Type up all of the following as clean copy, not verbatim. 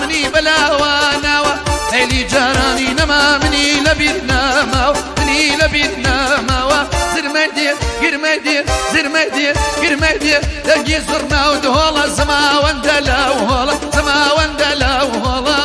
منی بەلاوە ناوە مەیلی جارانی نەما منی لەبیر نەماوە منی لەبیر نەماوە زرمەی دێ گرمەی دێ زرمەی دێ گرمەی دێ دەنگی زوڕنا و دهۆڵە زەماوەندە لەو هۆڵە زەماوەندە لەو هۆڵە.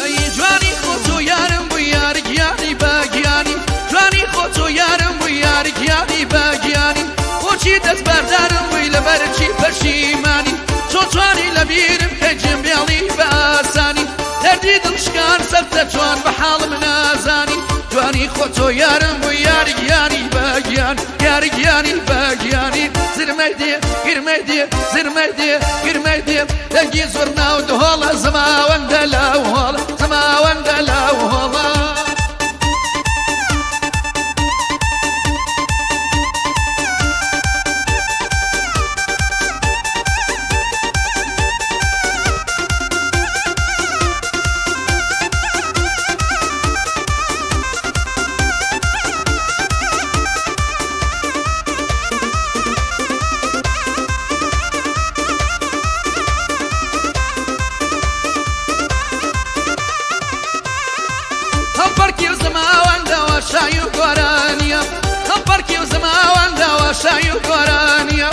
ئەی جوانی خۆ تۆ یارم بووی یار گیانی بە گیانی جوانی خۆ تۆ یارم بووی یار گیانی بە گیانی بۆچی دەست بەردارم بووی لەبەر چی پەشیمانی چۆن توانی لە بیرم کەی جێم بێڵی بە ئاسانی دەردی دڵ شکان سەختە چۆن بە حاڵم نازانی جوانی خۆ تۆ یارم بووی یار گیانی بە گیان یار گیانی بە گیانی زرمەی دێ گرمەی دێ زرمەی دێ گرمەی دێ دەنگی زوڕنا و دهۆڵە زەماوەندە لەو هۆڵە زەماوەندە لەو هۆڵە. هەڵپەڕکی و زەماوەندەوە شای و گۆرانیە هەڵپەڕکی و زەماوەندەوە شای و گۆرانیە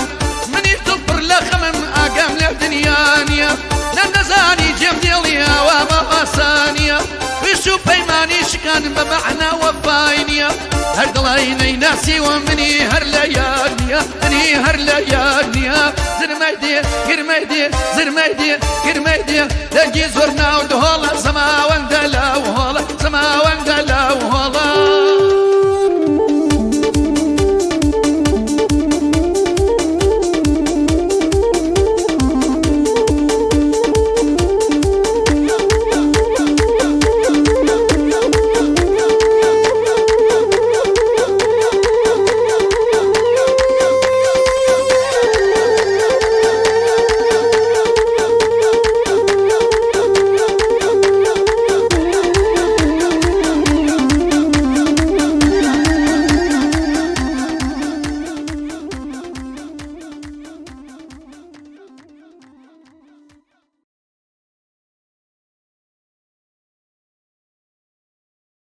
منیش دڵ پڕ لە خەمم ئاگام لە دنیا نییە نەمدەزانی جێم دێڵی ئاوا بە ئاسانیە ویش و پەیمانی شکان بە مەعنا وەفای نییە هەر دڵی نەیناسیوە منی هەر لە یاد نییە منی هەر لە یاد نییە زرمەی دێ گرمەی دێ زرمەی دێ گرمەی دێ دەنگی زۆر ناو دهۆڵە زەماوەندە لە.